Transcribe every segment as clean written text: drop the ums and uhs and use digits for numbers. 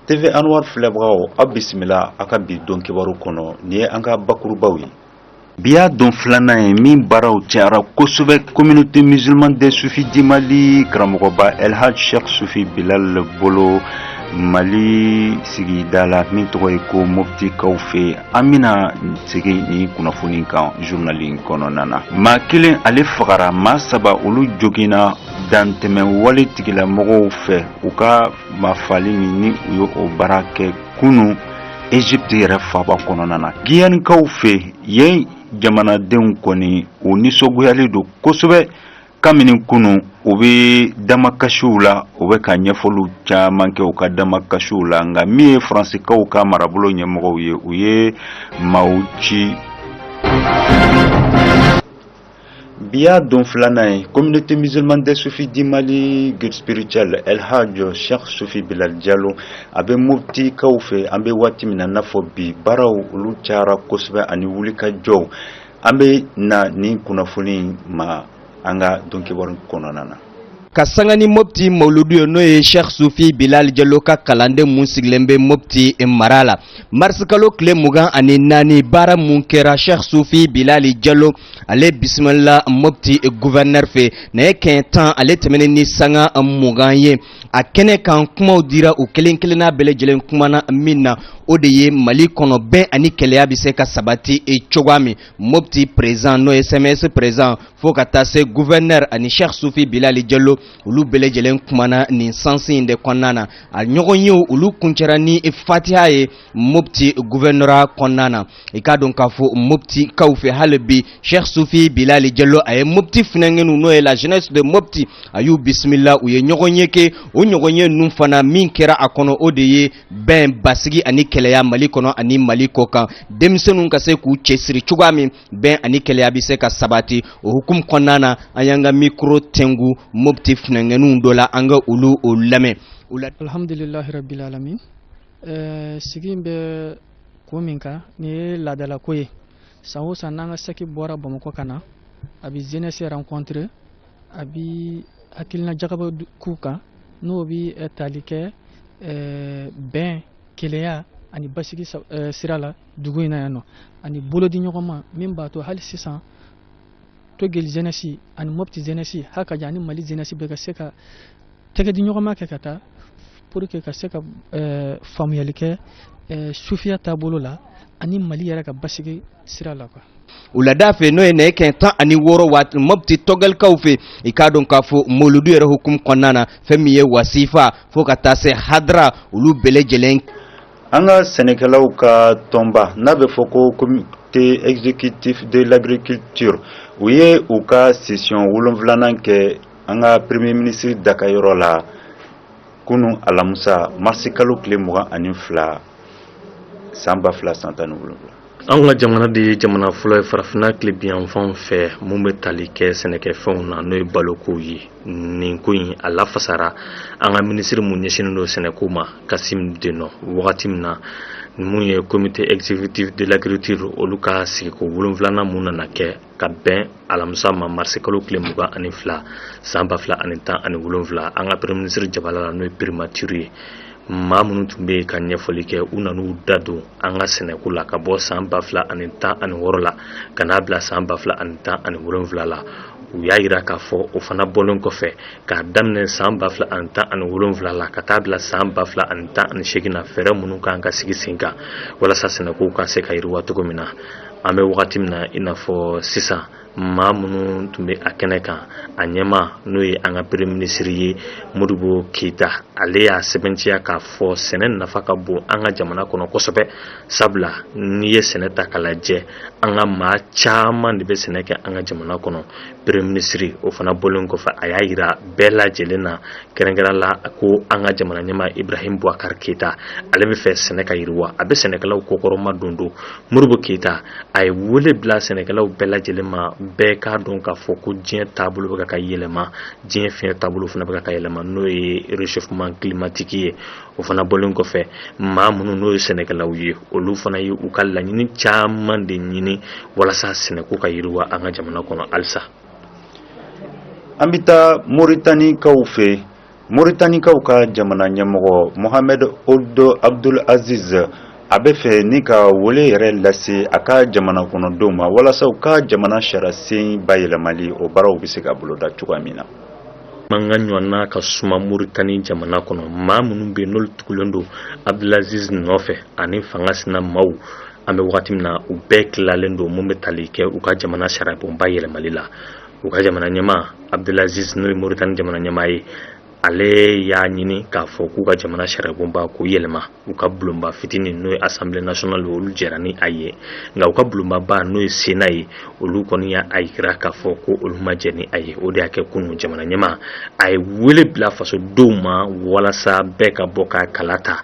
TV Anwar filɛbagaw, aw bisimila aw ka bi don kibaru kɔnɔ. Nin ye an ka bakurubaw ye. Bi y'a don filanan ye min baaraw cayara kosɛbɛ communauté musulmane des soufis du Mali karamɔgɔba El Hadj Cheikh Soufi Bilal bolo Mali sigida la min tɔgɔ ye ko Moptikaw fɛ. An bɛna segin nin kunnafoni kan journal in kɔnɔna na. Maa kelen ale fagara, maa saba olu joginna dantɛmɛ wale tigilamɔgɔw fɛ u ka maafali min ni u ye o baara kɛ kunu Egypte yɛrɛ faaba kɔnɔna na. Guiyanikaw fɛ yen, jamanadenw kɔni u nisɔngoyalen don kosɛbɛ kabini kunu u bɛ damakasiw la, u bɛ ka ɲɛfɔliw caman kɛ u ka damakasiw la. Nka min ye Faransikaw ka marabolo ɲɛmɔgɔw ye, u ye maaw ci. Bi y'a don filanan ye communauté musulmane des soufis du Mali guide spirituel El Hadj Cheikh Soufi Bilal Diallo a bɛ Moptikaw fɛ. An bɛ waati min na n'a fɔ bi, baaraw olu cayara kosɛbɛ ani wulikajɔw. An bɛ na nin kunnafoni ma an ka don kibaru kɔnɔna na. Ka sanga ni Mopti Mawuludu ye, n'o ye Sheikh Sufi Bilal Jalo ka kalanden mun sigilen bɛ Mopti mara la, marisikalo tile 24, baara mun kɛra, Sheikh Sufi Bilal Jalo ale bisimila Mopti gouverneur fɛ nɛgɛ kɛɲɛ 10 ale tɛmɛnen ni sanga 20 ye. A kɛnɛ kan, kumaw dira u kelen kelenna bɛɛ lajɛlen. Kumana min na, o de ye Mali kɔnɔ bɛn ani kelenya bɛ se ka sabati cogoya min. Mopti président, n'o ye CMS président, fo ka taa se gouverneur ani Cheikh Sufi Bilal Jalo, olu bɛɛ lajɛlen kumana nin sens in de kɔnɔna na. A ɲɔgɔn ye olu kuncɛra ni fatiha ye Mopti gouvernorat kɔnɔna na. I k'a dɔn k'a fɔ Mopti kaw fɛ hali bi, Cheikh Sufi Bilal Jalo a ye Mopti funɛngɛniw, n'o ye la jeunesse de Mopti, a y'u bisimila. U ye ɲɔgɔn ye kɛ. O ɲɔgɔn ye ninnu fana, min kɛra a kɔnɔ, o de ye bɛn, basigi ani kelenya Mali kɔnɔ ani Mali kɔ kan, denmisɛnninw ka se k'u cɛsiri cogoya min bɛn ani kelenya bɛ se ka sabati. O hukumu kɔnɔna na, an y'an ka micro tɛngu Mopti funɛngɛniw dɔ la, an ka olu o lamɛn. Alhamdulilahi rabbil alamin. Sigi in bɛ ko min kan, nin ye laadalako ye. San o san, n'an ka sɛki bɔra Bamakɔ ka na, a bɛ jeunesse rencontrer, a bɛ hakilina jagabɔ k'u kan, n'o bɛ tali kɛ bɛn, kelenya ani basigi sira la dugu in na yan nɔ, ani bolodi ɲɔgɔn ma, min b'a to hali sisan Togel jeunesse ani Mopti jeunesse hakaja ani Mali jeunesse bɛɛ ka se ka tɛgɛ di ɲɔgɔn ma kɛ ka taa pour que ka se ka faamuyali kɛ sufiya taabolo la ani Mali yɛrɛ ka basigi sira la quoi. Wulada fɛ, n'o ye nɛgɛ kɛɲɛ 16 waati, Mopti Tɔgɛlikaw fɛ, i k'a dɔn k'a fɔ mawuludu yɛrɛ hukumu kɔnɔna na, fɛn min ye wasifa fo ka taa se hadara, olu bɛɛ lajɛlen. An ka sɛnɛkɛlaw ka tɔnba n'a bɛ fɔ ko comité exécutif de l'agriculture, u ye u ka session wolonfilanan kɛ an ka premier ministre dakayɔrɔ la kunu alamisa, marisi kalo tile 22 san 2017. An ka jamana de ye jamana fɔlɔ ye farafinna tilebinyanfan fɛ mun bɛ tali kɛ sɛnɛkɛfɛnw na, n'o ye balokow ye. Nin ko in a lafasara an ka minisiri mun ɲɛsinnen don sɛnɛko ma, Kasim Denɔ, wagati min na mun ye comité exécutif de l'agriculture olu ka sigiko wolonfilanan mun nana kɛ ka bɛn alamisa ma, marisi kalo tile 22 san 2017, an ka premier ministre jabala la, n'o ye primature ye. Maa minnu tun bɛ yen ka ɲɛfɔli kɛ, u nan'u da don an ka sɛnɛko la ka bɔ san 2016 la ka n'a bila san 2017 la. U y'a yira k'a fɔ o fana bɔlen kɔfɛ, k'a daminɛ san 2017 la ka taa bila san 2018 na, fɛɛrɛ minnu kan ka sigi sen kan walasa sɛnɛkow ka se ka yiriwa cogo min na an bɛ wagati min na i n'a fɔ sisan. Maa minnu tun bɛ a kɛnɛ kan, a ɲɛma, n'o ye an ka premier ministre ye, Modibo Keyita, ale y'a sɛbɛntiya k'a fɔ sɛnɛ nafa ka bon an ka jamana kɔnɔ kosɛbɛ, sabula n'i ye sɛnɛ ta k'a lajɛ, an ka maa caman de bɛ sɛnɛ kɛ an ka jamana kɔnɔ. Premier ministre o fana bɔlen kɔfɛ, a y'a yira bɛɛ lajɛlen na, kɛrɛnkɛrɛn la, ko an ka jamana ɲɛmaa Ibrahim Boubacar Keyita, ale bɛ fɛ sɛnɛ ka yiriwa, a bɛ sɛnɛkɛlaw kɔkɔrɔma don don. Modibo Keyita a ye wele bila sɛnɛkɛlaw bɛɛ lajɛlen ma, bɛɛ k'a dɔn k'a fɔ ko diɲɛ taabolo bɛ ka yɛlɛma, diɲɛ fiɲɛ taabolo fana bɛ ka yɛlɛma, n'o ye réchauffement climatique ye. O fana bɔlen kɔfɛ, maa minnu n'o ye sɛnɛkɛlaw ye, olu fana ye u ka laɲini caman de ɲini walasa sɛnɛko ka yiriwa an ka jamana kɔnɔ halisa. An bɛ taa Moritanikaw fɛ. Moritanikaw ka jamana ɲɛmɔgɔ Mohamed Ould Abdul Aziz, a bɛ fɛ ni ka wele yɛrɛ lase a ka jamana kɔnɔdenw ma walasa u ka jamana sariyasen bayɛlɛmali, o baaraw bɛ se ka boloda cogoya min na. Mankan ɲɔgɔnna ka suma Moritani jamana kɔnɔ. Maa minnu bɛ yen, n'olu tugulen don Abdulaziz nɔfɛ ani fanga sina maaw, an bɛ wagati min na, u bɛɛ tilalen don mun bɛ tali kɛ u ka jamana sariyabonba yɛlɛmali la. U ka jamana ɲɛmaa Abdulaziz, n'o ye Moritani jamana ɲɛmaa ye, ale y'a ɲini k'a fɔ k'u ka jamana sariyabonba k'o yɛlɛma. U ka bulonba fitinin, n'o ye Assemblée nationale, olu jɛra ni a ye, nka u ka bulonbaba, n'o ye Sénat ye, olu kɔni y'a yira k'a fɔ ko olu ma jɛ ni a ye. O de y'a kɛ kunun jamana ɲɛmaa a ye wele bila fasodenw ma walasa bɛɛ ka bɔ ka kala ta.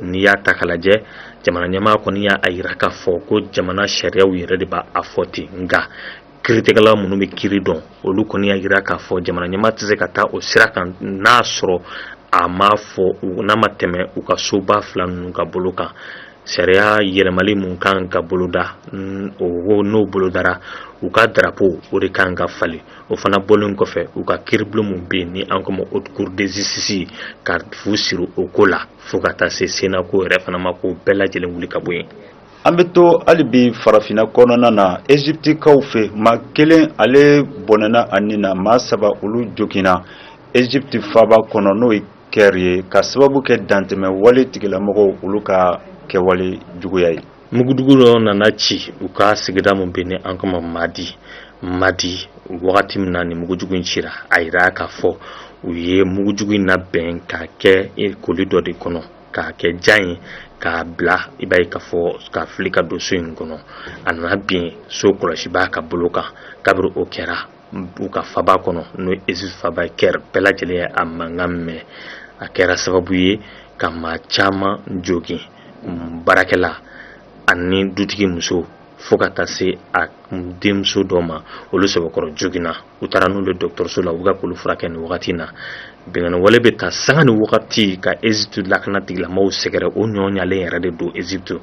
N'i y'a ta k'a lajɛ, jamana ɲɛmaa kɔni y'a yira k'a fɔ ko jamana sariyaw yɛrɛ de b'a fɔ ten, nka kiiritigɛla minnu bɛ kiiri dɔn, olu kɔni y'a yira k'a fɔ jamana ɲɛmaa tɛ se ka taa o sira kan n'a sɔrɔ a ma fɔ, n'a ma tɛmɛ u ka soba fila ninnu ka bolo kan. Sariya yɛlɛmali mun kan ka boloda, o n'o bolodara, u ka drapeau, o de kan ka falen. O fana bɔlen kɔfɛ, u ka kiiribulon mun bɛ yen ni an ko ma Haute Cour de justice, ka fu siri o ko la fo ka taa se Sénat ko yɛrɛ fana ma, k'o bɛɛ lajɛlen wuli ka bɔ yen. An bɛ to hali bi farafinna kɔnɔna na. Eziptikaw fɛ, maa kelen ale bɔnɛna a nin na, maa saba olu joginna Egypte faaba kɔnɔ, n'o ye Caire ye, ka sababu kɛ dantɛmɛ wale tigilamɔgɔw olu ka kɛwale juguya ye. Mugudugu dɔ nana ci u ka sigida mun bɛ ni an kama Madi. Madi, wagati min na ni mugujugu in cira, a yira k'a fɔ u ye mugujugu in labɛn k'a kɛ koli dɔ de kɔnɔ, k'a kɛ jan ye k'a bila, i b'a ye k'a fɔ k'a fili ka don so in kɔnɔ. A nana bin so kɔlɔsibaa ka bolo kan. Kabiri o kɛra u ka faba kɔnɔ, n'o ye Egypte faba ye, Caire, bɛɛ lajɛlen ye a mankan mɛn. A kɛra sababu ye ka maa caman jogin, baarakɛla ani dutigi muso, fo ka taa se a denmuso dɔ ma. Olu sɛbɛkɔrɔ joginna, u taara n'olu ye dɔgɔtɔrɔso la, u bɛ ka k'olu furakɛ nin wagati in na. Binkanni wale bɛ ta sanga ni wagati ka Egypte lakana tigilamɔgɔw sɛgɛrɛ. O ɲɔ ɲalen yɛrɛ de don Egypte.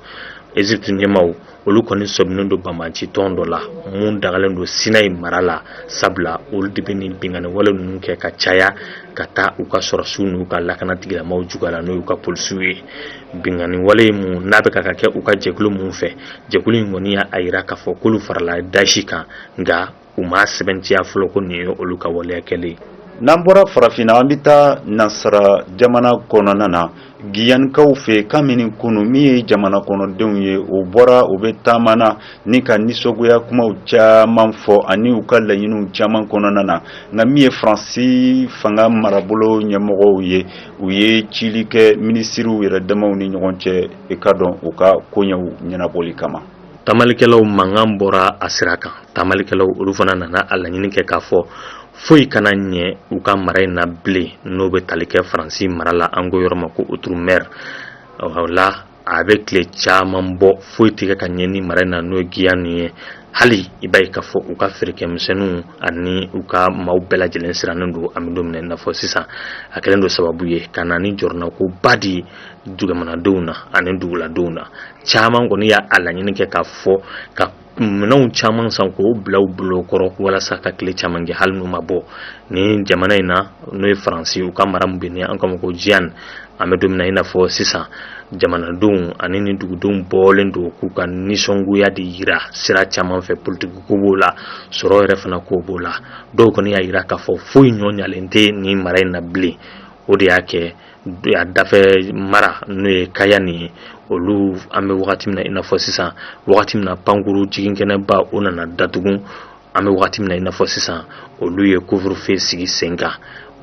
Egypte ɲɛmaaw, olu kɔni sɔminen don banbanci tɔn dɔ la mun dagalen don Sinayi mara la, sabula olu de bɛ nin binkanni wale ninnu kɛ ka caya ka taa u ka sɔrɔsiw n'u ka lakana tigilamɔgɔw juguya la, n'o y'u ka polisiw ye. Binkanni wale mun n'a bɛ ka kɛ u ka jɛkulu mun fɛ, jɛkulu in kɔni y'a yira k'a fɔ k'olu farala Daesh kan, nka u m'a sɛbɛntiya fɔlɔ ko nin ye olu ka waleya kɛlen. N'an bɔra farafinna, an bɛ taa nasara jamana kɔnɔna na, Giyanikaw fɛ. Kabini kunu, min ye jamana kɔnɔdenw ye, u bɔra, u bɛ taama na ni ka nisɔngoya kumaw caman fɔ ani u ka laɲiniw caman kɔnɔna na. Nka min ye Faransi fanga marabolo ɲɛmɔgɔw ye, u ye cili kɛ minisiriw yɛrɛ damaw ni ɲɔgɔn cɛ, i ka dɔn, u ka koɲɛw ɲɛnabɔli kama. Tamalikɛlaw, mankan bɔra a sira kan. Tamalikɛlaw, olu fana nana a laɲini kɛ k'a fɔ foyi kana ɲɛ u ka mara in na bilen, n'o bɛ tali kɛ Faransi mara la, an ko yɔrɔ ma ko outre-mer o la. A bɛ tile caman bɔ, foyi tɛ kɛ ka ɲɛ ni mara in na, n'o ye Guyane ye. Hali i b'a ye k'a fɔ u ka feerekɛmisɛnninw ani u ka maaw bɛɛ lajɛlen sirannen don. An bɛ don min na i n'a fɔ sisan, a kɛlen don sababu ye ka na ni jɔrɔnako di jamanadenw na ani duguladenw na. Caman kɔni y'a laɲini kɛ k'a fɔ ka minɛnw caman san k'o bila u bolo kɔrɔ walasa ka tile caman kɛ, hali n'u ma bɔ ni jamana in na, n'o ye Faransi, u ka mara min bɛ ni an k'a ma ko Guyane. An bɛ don min na i n'a fɔ sisan, jamanadenw ani ni dugudenw bɔlen don k'u ka nisɔngoya de yira sira caman fɛ. Politiki ko b'o la, sɔrɔ yɛrɛ fana ko b'o la. Dɔw kɔni y'a yira k'a fɔ foyi ɲɔ ɲalen tɛ nin mara in na bilen. O de y'a kɛ a dafɛ mara, n'o ye Cayenne ye, olu, an bɛ wagati min na i n'a fɔ sisan, wagati min na pankuru jiginkɛnɛba o nana datugu, an bɛ wagati min na i n'a fɔ sisan, olu ye couvre-feu sigi sen kan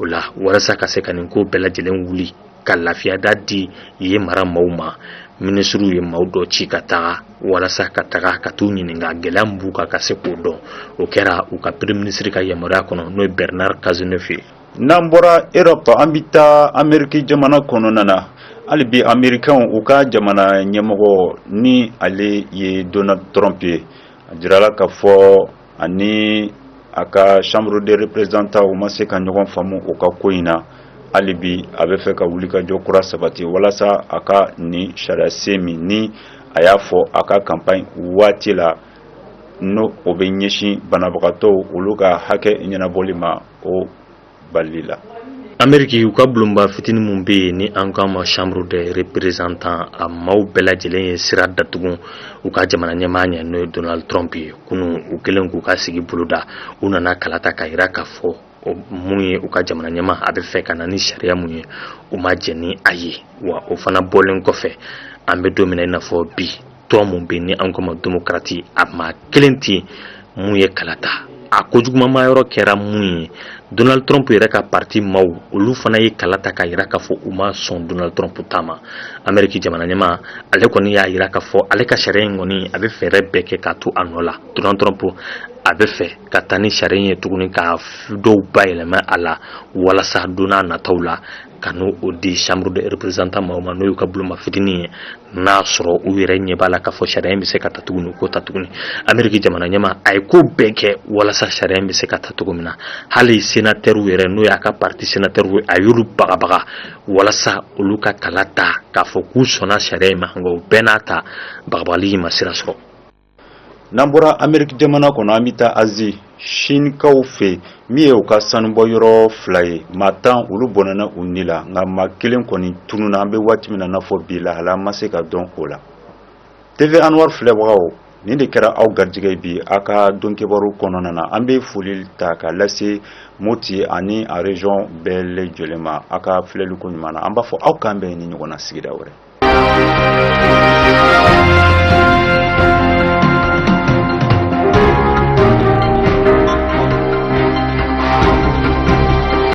o la walasa ka se ka nin ko bɛɛ lajɛlen wuli ka lafiyada di ye mara maaw ma. Minisiriw ye maaw dɔ ci ka taga walasa ka taga ka t'u ɲininka gɛlɛya min b'u kan, ka se k'o dɔn. O kɛra u ka premier ministre ka yamaruya kɔnɔ, n'o ye Bernard Cazeneuve ye. N'an bɔra Europe, an bɛ taa Ameriki jamana kɔnɔna na. Hali bi Amerikɛnw, u ka jamana ɲɛmɔgɔ ni ale ye Donald Trump ye, a jirala k'a fɔ ani a ka Chambre des représentants, u ma se ka ɲɔgɔn faamu u ka ko in na. Hali bi a bɛ fɛ ka wulikajɔ kura sabati walasa a ka nin sariya min ni a y'a fɔ a ka campagne waati la, n'o o bɛ ɲɛsin banabagatɔw olu ka hakɛ ɲɛnabɔli ma, o balili la. Ameriki, u ka bulonba fitinin mun bɛ yen ni an k'a ma Chambre des représentants, a maaw bɛɛ lajɛlen ye sira datugu u ka jamana ɲɛmaa ɲɛ, n'o ye Donald Trump ye. Kunun, u kɛlen k'u ka sigi boloda, u nana kala ta k'a yira k'a fɔ mun ye u ka jamana ɲɛmaa a bɛ fɛ ka na ni sariya mun ye, u ma jɛn ni a ye. Wa o fana bɔlen kɔfɛ, an bɛ don min na i n'a fɔ bi, tɔn mun bɛ yen ni an k'a ma Démocrate, a maa kelen tɛ yen mun ye kala ta. A kojugumama yɔrɔ kɛra mun ye? Donald Trump yɛrɛ ka parti maaw, olu fana ye kala ta k'a yira k'a fɔ u ma sɔn Donald Trump ta ma. Ameriki jamana ɲɛmaa, ale kɔni y'a yira k'a fɔ ale ka sariya in kɔni, a bɛ fɛɛrɛ bɛɛ kɛ k'a to a nɔ la. Donald Trump a bɛ fɛ ka taa ni sariya in ye tuguni, ka dɔw bayɛlɛma a la, walasa don n'a nataw la ka n'o o di Chambre de représentants maaw ma, n'o y'u ka bulonba fitinin ye. N'a sɔrɔ u yɛrɛ ɲɛ b'a la k'a fɔ sariya in bɛ se ka ta tuguni, u k'o ta tuguni. Ameriki jamana ɲɛmaa a ye ko bɛɛ kɛ walasa sariya in bɛ se ka ta cogo min na. Hali sénateurs yɛrɛ, n'o y'a ka parti sénateurs ye, a y'olu bagabaga walasa olu ka kala ta k'a fɔ k'u sɔnna sariya in ma. Nka o bɛɛ n'a ta, bagabagali in ma sira sɔrɔ. N'an bɔra Ameriki jamana kɔnɔ, an bɛ taa Azi, Sinikaw fɛ, min ye u ka sanubɔyɔrɔ fila ye. Maa 10, olu bɔnɛna u ni la, nka maa kelen kɔni tununna. An bɛ waati min na n'a fɔ bi, lahala ma se ka dɔn o la. TV Anwar filɛbagaw, nin de kɛra aw garijɛgɛ bi aw ka don kibaru kɔnɔna na. An bɛ foli ta ka lase Moti ani a région bɛɛ lajɛlen ma aw ka filɛliko ɲuman na. An b'a fɔ aw k'an bɛn ni ɲɔgɔn na sigida wɛrɛ.